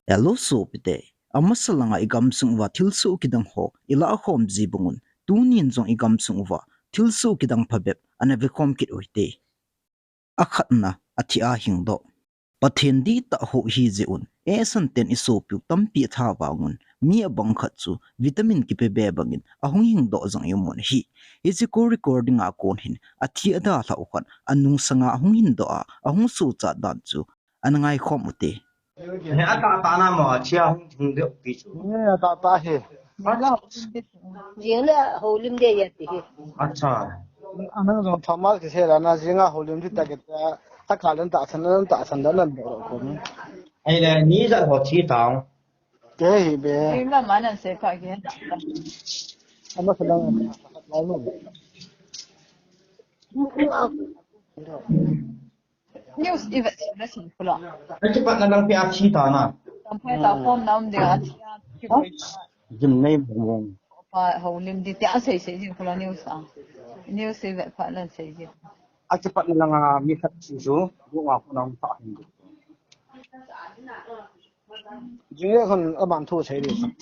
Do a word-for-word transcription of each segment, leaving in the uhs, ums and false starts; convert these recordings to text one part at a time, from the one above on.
Hello sopite, amasa langa i gamsung uva thilsoh kidang ho i lahkhom ji bang un, tunin jong i gamsung uva thilsoh kidang phabep ana vekhom kit u hite. Akhatna, athi a hingdoh. Pathen dihtah hou hi jeh un, eisan ten i sopiu tampi atha vang un, mi abang khat chu vitamin kipe be bangin ahung hingdoh jong i um un ahi. Hiche call recording a kon hin, athi adalhah u khat, anungsanga ahung hingdoh a, ahung sochat dan chu ana ngaikhom ute. He atahtah na mo, athi a hung hingdoh pi chu. He atahtah hi. Jing le houlim ding ahi ati hi. Acha. Anang jong thamal kisei la na, jing a houlim ding tah kiti a, takah len tahsan, len tahsan dan nan doh ko. Ahile, ni ijat ho thi tao. Kei hi be. Kei la ma nan sei pha ke. Amasa lang, mal no. News i vet sung le sung pula. Akipatna lang pi athi ta na. Tam phai ta form na um ding athi a. Jim nei mong. Pa houlim ding tia sei sei jing pula news a. News i vet pha nan sei jing. Akipatna langa mi khat chu chu, bu nga khu na um ta hin. Jing le khun aban thu sei ding.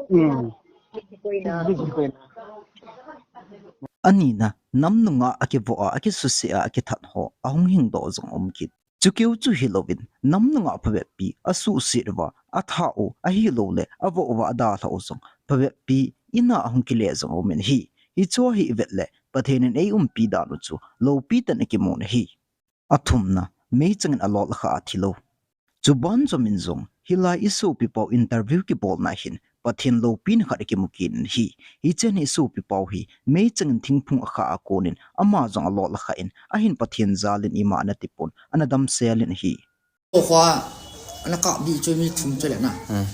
Um. Anina, nam nunga akivoh a, akisuse a, akithat ho ahung hingdoh jong um kit. Chukeu chu hilouvin, nam nunga phabep pi asuhset uva, atha u, ahilouleh avoh uva adalhah u jong phabep pi in a ahung kile jong um in ahi. Hichu hi i vet le, Pathen in ei umpi dan u chu loupi tah in akimun ahi. Athumna, meichang in alol kha a thilou. Chuban jomin jong, hilai i sopipau interview kibolna hin, Pathen loupina khat akimu kit in ahi. Hichea hi i sopipau hi, meichang in thingphung akha a konin, ama jong alol kha in, ahin Pathen jal in ima ana tipon, ana damsel in ahi. Okhua, ana kap ding chu mi thum chu le na. Hmm.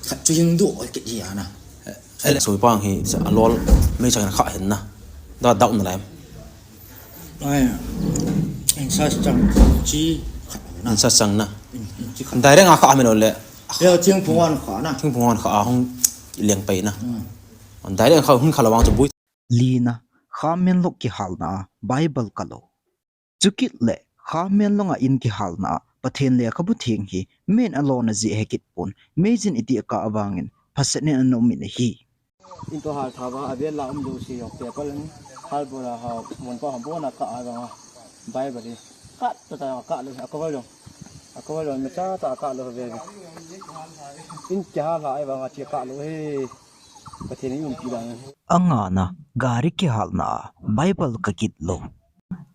Khat chu hingdoh kit hi ana. Ele sopipau hi, alol meichang in akha hin na. Da, da um na lai. Ai, insa chang chi khat na. Insa chang na. In, in chi khat. Direct a kha a mi lo le. Yo, thingphung a kha na. Thingphung a kha a hung leng pai na. Hmm. Direct a kha hung kha lo vang chu bui. Lina, kha menlok kihalna a Bible kalou. Chukit le, kha menlok a in kihalna a Pathen lekhabu theng hi, men alona jeh ahi kit pon, meijin iti akah vangin, phasetnin ana um in ahi. In toh hal tha uva, avel a um jouse jong, table in, hal bol a ha, mun pa ha, bon a kah a vang a, Bible hi, kah tah tah a kah lou, a cover jong, a cover jong, imacha tah a kah lou ve ve. In kihal a vang a, chi kah lou hi, Pathen in umpi dan. Angana, gari kihalna a, Bible kakit lou.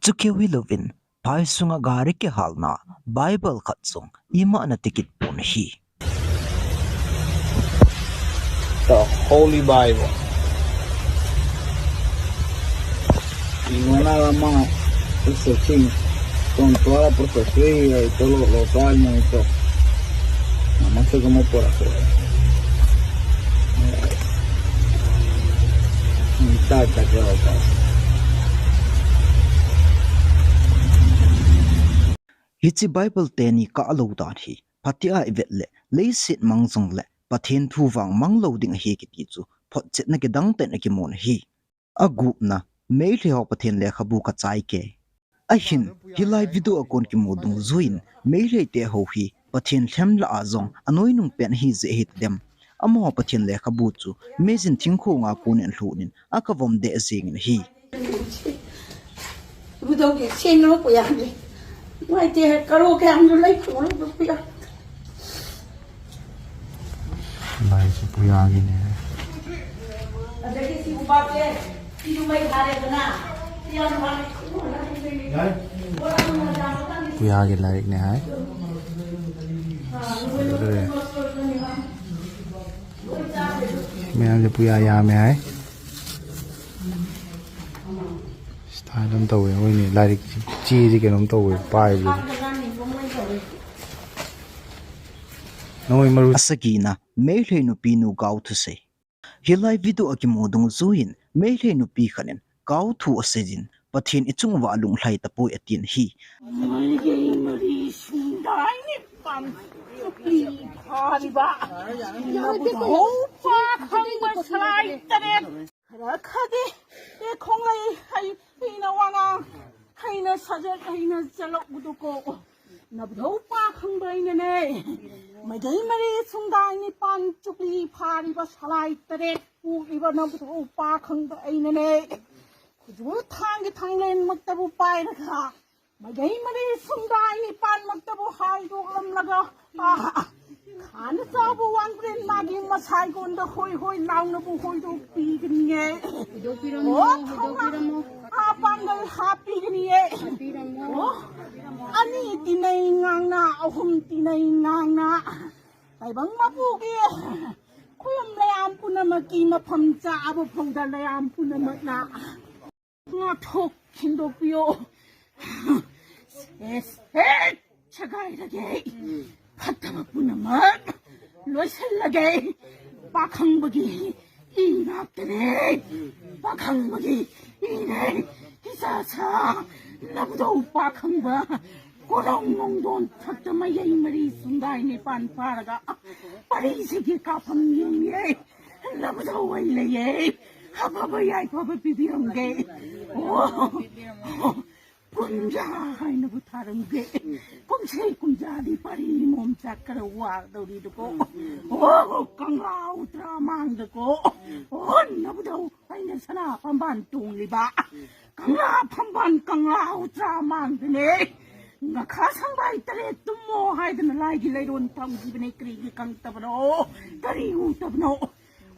Chukeu hilouvin, phai sunga gari kihalna a, Bible khat jong, ima ana ti kit pon ahi. The Holy Bible. Y no nada más, eso sí, con toda la profecía y todo lo, lo tal, no, y todo. Nada más que como por afuera. Intacta quedó todo. Hiche Bible teni kah lou dan hi, phatea i vet le, leiset mang jongle, Pathen thu vang mang lou ding ahi kiti chu, photchetna kidang tah in akimun ahi. Agupna, Meitei ho Pathen lekhabu kachai kei. Ahin, hilai video a kon kimu dungjuiyin, Meitei te ho hi, Pathen lhem lah a jong, anoinung pen ahi jeh ahi tadem. Amaho Pathen lekhabu chu, meijin thingkhong a konin alhunin, akavom deh jengin ahi. Lai chu Puya gin e. Puya gin lai ne hai. Mea le Puya ya me hai. Style um tau e, oi ni, lairik chi chi ke nom tau e, pai le. Noi maru. Asagina, Meitei nupi nu gaothu sei. Hilai video a kimu dungjuiyin, Meitei nupi khat in, gaothu aseijin, Pathen ichung uva alunglhai tapoi atin ahi. Nabudhou pakhangba einane. Maidei mari sungdai nipan chukli phariba salai taret puriba nabudhou pakhangba einane. Khuju thangki thanglen maktabu pailaga, maidei mari sungdai nipan maktabu haidok lamlaga, ah, khana chabu wangpren magi masai gonda hoi hoi launa bu hoidokpi kaniye. Hoidokpiramo, oh, hoidokpiramo. Apanggal hapi kaniye. Hapiramo. Oh, ani tinai ngangna, ahum tinai ngangna. Taibang mapuki. Khulum layam punamaki maphamcha abo phongda layam punamakna. Ngathok khindokpiyo. Yes, hey, chagailage. Phataba punamak loisillage. Pakhangbagi ingaktane. Pakhangbagi ine. Kisasa nabudhou pakhangba. Kolong nongdon thakta maidei mari sungdai nipan pharaga. Pari sigi kaphang yengye. Nabudhou aileye. Haba ba yai paba pibiyamge. Oh, oh, kumja hai nabu tharumge. Kumsei kumja di pari mom chakara wa dori duko. Oh, kangau tramang duko. Oh, nabudhou aina sana pamban tungliba. Kangla pamban kangla utra mang bine. Ngakha sangbai tare tummo hai dana lai gi lai ron tam gi bine kri gi kang tabno. Kari u tabno.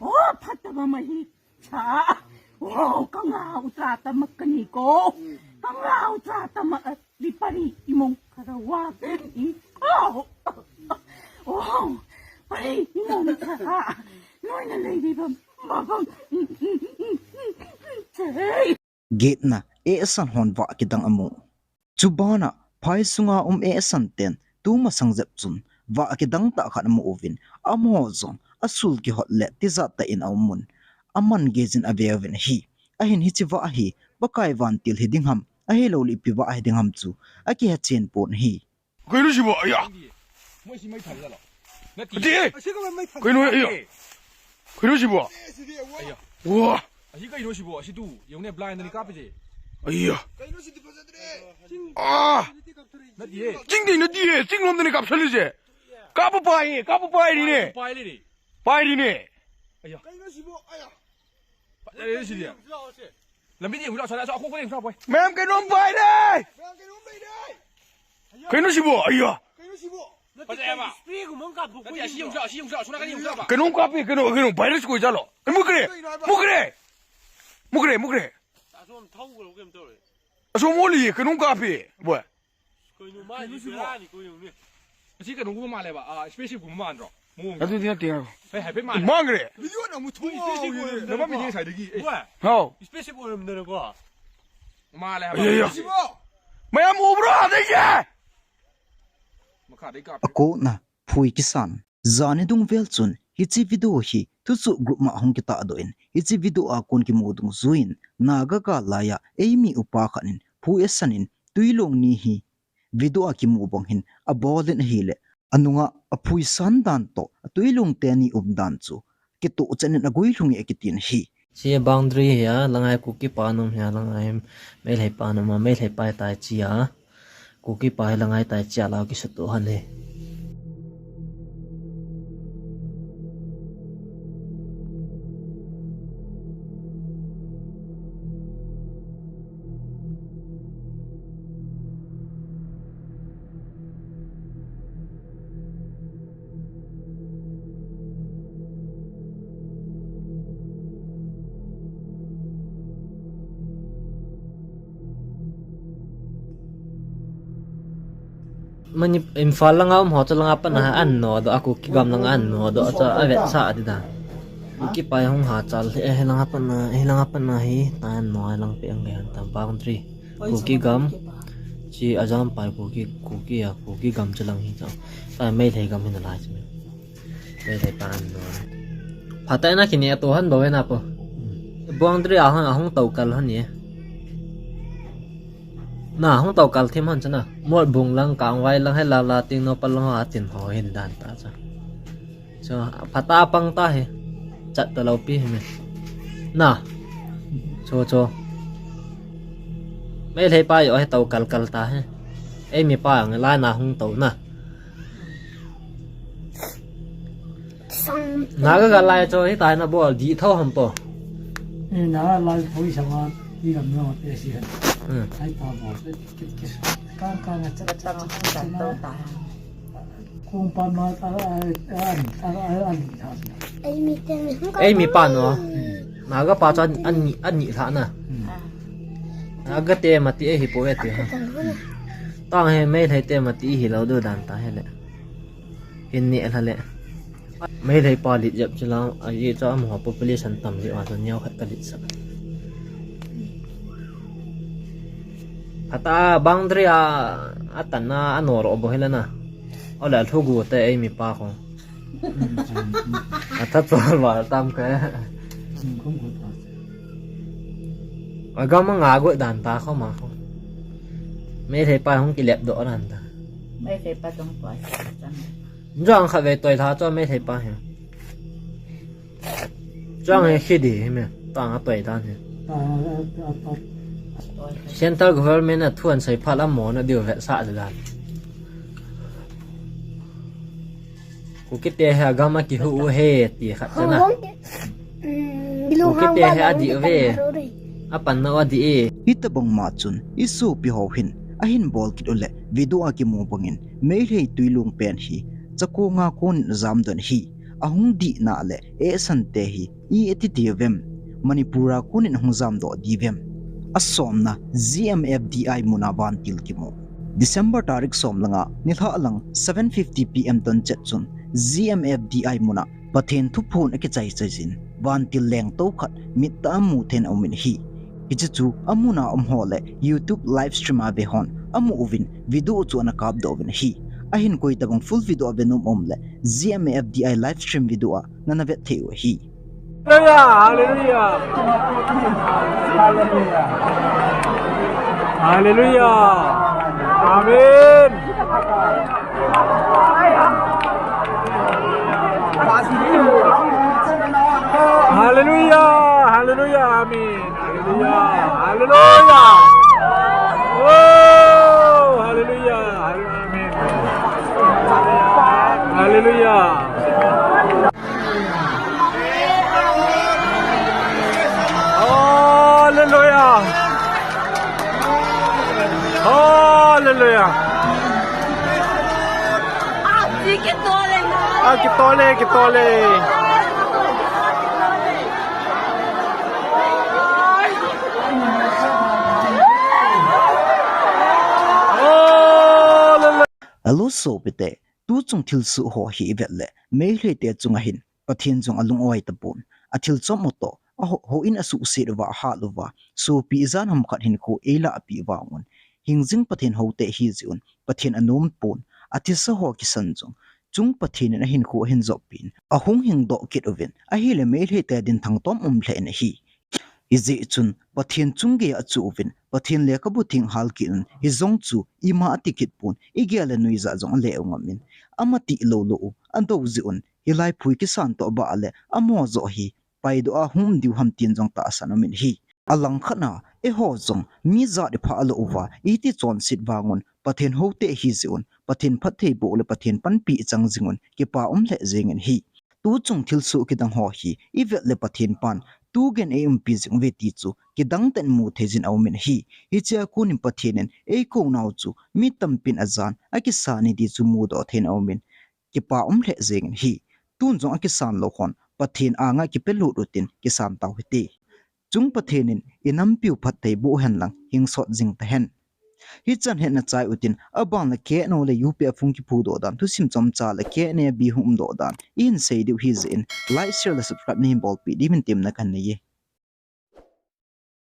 Oh, phataba mahi cha. Oh, kangla utra tamak kani ko. Kangla utra tamak, eh, di pari imong karawa. Oh, oh, pari imong kara. Noi na lady bam, bam, bam. Hey. Gate na, eh, asan hon vah kidang amu. Chubana, phai sunga um eh, asan ten, tumasang jep chun, vah kidang tah khat amu uvin, amaho jong, asul kihot le, tijat tah in aumun. Aman gei jin ave uvin ahi. Ahin hiche vah hi, Pakai vantil hiding ham, ahilou le ipi vah hiding ham chu, akihe chen pon ahi. Keino sibo, aya. Moi si mai thang jalo. Nati. Nati, eh. Asi ka mai thang. Keino, aya. Keino sibo. Asi di, wa. Aya. Wa. Asi keino sibo, asi tu. Yong ne blind ni kapi je. Aya. Keino si di pa jatre. Ah. Nati, eh. Ching di, nati, eh. Ching lom ni kap sali je. Kapa pai, kapa pai ni ne. Pai ni. Pai ni ne. Aya. Keino sibo, aya. Pai ni si dia. Lambi ni hula sala sa ako ko ni sa boy. Ma'am, keinom pai de. Keinom sibo, aya. Keinom sibo. Nati, keinom kapi, keinom, keinom virus ko jalo. Mukre, mukre. Mukre, mukre. Asom oli, keinom kapi, boy. Keino ma, keino sibo. Keino ni, keino ni. Asi keino kuma male ba, ah, spaceship kuma man ro. Atu tina tina. Hai, hai, pe man. Mangre. Video na mu thong. Spaceship kuma. Na ba mi sai degi. Wa. Hao. Spaceship kuma na ko. Male ba. Aya, aya. Sibo. Maya mu bro, de ye. Makha de ka. Ako na. Phui kisan. Jani dungvel chun, hiche video hi, thuchuh group ma hung kitahdoh in, hiche video a kon kimu dungjuiyin, Naga gal laiya, eimi upa khat in, phui asan in, tuilong ni hi, video a kimu bang hin, abol in ahile, anunga, aphui san dan toh, atuilong teni um dan chu, kitoh chan in aguilhung e akitin ahi. Hiche boundary hi a, langai Kuki pa nom hi a, langai Meitei pa nom a, Meitei pa tai hiche a. Kuki pa hi langai tai hiche a la kisutoh han hi. Mani Imphal langa um ho chu langa pat na an nodoh, a Kuki gam langa an nodoh chu avetsah ding dan. Kuki pa hung ha chal hi, eh, langa pat na, eh, langa pat na hi, ta an no, lang pe ang ge han ta boundary. Kuki gam, hiche Ajampai Kuki, Kuki a, Kuki gam chu lang hi chu. Ta Meitei gam hi nalai chu. Meitei pa an no. Phatah in a kine a to han bou ve na po. Boundary a hung, a hung tou kal han e. Na, hung tou kal thim han chu na. Mol bung lang, Kangvai lang, he la la ting no pa lang ha tin ho hin dan ta chu. Chu, phatah a pang ta hi. Chat ta lou pi hi me. Na. Chu, chu. Meitei pa jo hi tou kal kal ta hi. Ei mipa ang lai na hung to na. Sang. Na ga ga lai cho hi tai na bol di tho ham po. Ni na lai poi sa ma ni gam no te si. Hmm. Ai pa bol. Kang kang a cha cha cha cha. Kung pa ma ta a a a a. Ei mi te mi hung ka. Ei mipa no. Hmm. Na ga pa cho an an ni la na. Hmm. Na ga te ma ti ei hi po e ti ha. Tang he Meitei te ma ti hi lo do dan ta he le. Hin ni la le. Meitei pa lit jep chi la, a ye cha am ho population tam ji wa so neo khat ka lit sa. Hata boundary a, a tan na, a no ro bo he la na. O la thu gu te ei mipa ko. A tha chol val tam ka. A gam a nga go dan ta kho ma kho. Meitei pa hung kilep do dan ta. Meitei pa tong pa chang. Jang kha ve toi tha cho Meitei pa he. Jang he khi di he me. Tang a toi dan he. Central government a thu an sai pha la mo na diu ve sa dan. Kukite he agam a kihu u he ti khat chana. Kukite he adi uve. Apan na adi e. Hitabang ma chun i sopi ho hin ahin bol kit u le video a kimu bangin Meitei tuilung pen hi chakong a kon in ajam don hi ahung di na le e san te hi i eti ti vem. Manipur a kon in hung jam doh di vem. A somna G M F D I muna vantil kimu. December tarik som langa nilhah lang seven fifty P M don chet chun G M F D I muna Pathen thuphon a kichai chai jin vantil leng to khat mit ta a mu then a um in hi. Hichi chu a muna um ho le YouTube live stream a ve hon a mu uvin video chu ana kap doh uvin hi. Ahin koi tabang full video a ve nom um le G M F D I live stream video a nana vet thei u hi. Hallelujah, hallelujah. Hallelujah. Amen. Hallelujah, hallelujah, amen. Hallelujah, hallelujah. Oh, hallelujah, amen. Hallelujah. Hallelujah. Hallelujah. Ah, kitole, kitole. Hallelujah. Hello, sopite. Tuchung thilsoh ho hi i vet le, Meitei te chunga hin Pathen jong alung-oi tapon. Athil chom u toh, a ho, houin asuhset uva, ahal uva, sopi ijat ham khat hinkho eilah peh uva un. Hingjing Pathen houte ahi jeh un, Pathen anom pon. Athisa ho kisan jong, chung Pathen in ahinkho ahin jop peh in, ahung hing doh kit uvin, ahile Meitei te dinthang tom um lheh in ahi. Hijeh chun Pathen chung geiya achuh uvin, Pathen lekhabu theng ahal kit un, hijong chu ima ati kit pon, igel le nuijat jong ale u ngam in, ama ti lou lou u, adou jeh un, hilai phui kisan toh bah le, amaho joh hi, paidoh a hung um diu ham tin jong tahsan um in ahi. Alangkhat a, eiho jong, mi jat iphah lou uva, iti chonset vang un, Pathen houte ahi jeh un, Pathen phattheiboh le Pathen panpi ichang jing un, kipa um lheh jeng in ahi. Tuchung thilsoh kidang ho hi, i vet le Pathen pan, tu geiyin eiumpi jing uve ti chu, kidang tah in mu thei jin aum in ahi. Hichea kon in Pathen in, eikou nau chu, mi tampin ajan, akisan e ti chu mudoh thei in aum in, kipa um lheh jeng in ahi. Tun jong akisan lou hon, Pathen anga kipelut utin, kisan tau hite. Chung Pathen in, inampiu phattheiboh hen lang, hingsot jing tahen. Hichan hetna chai utin, aban le K N O le U P F hung kiphudoh dan, thusim chomcha le K N A B hung umdoh dan, ihin sei diu ahi jeh in, like, share le subscribe neihin bolpeh diuvin temna kahin nei e.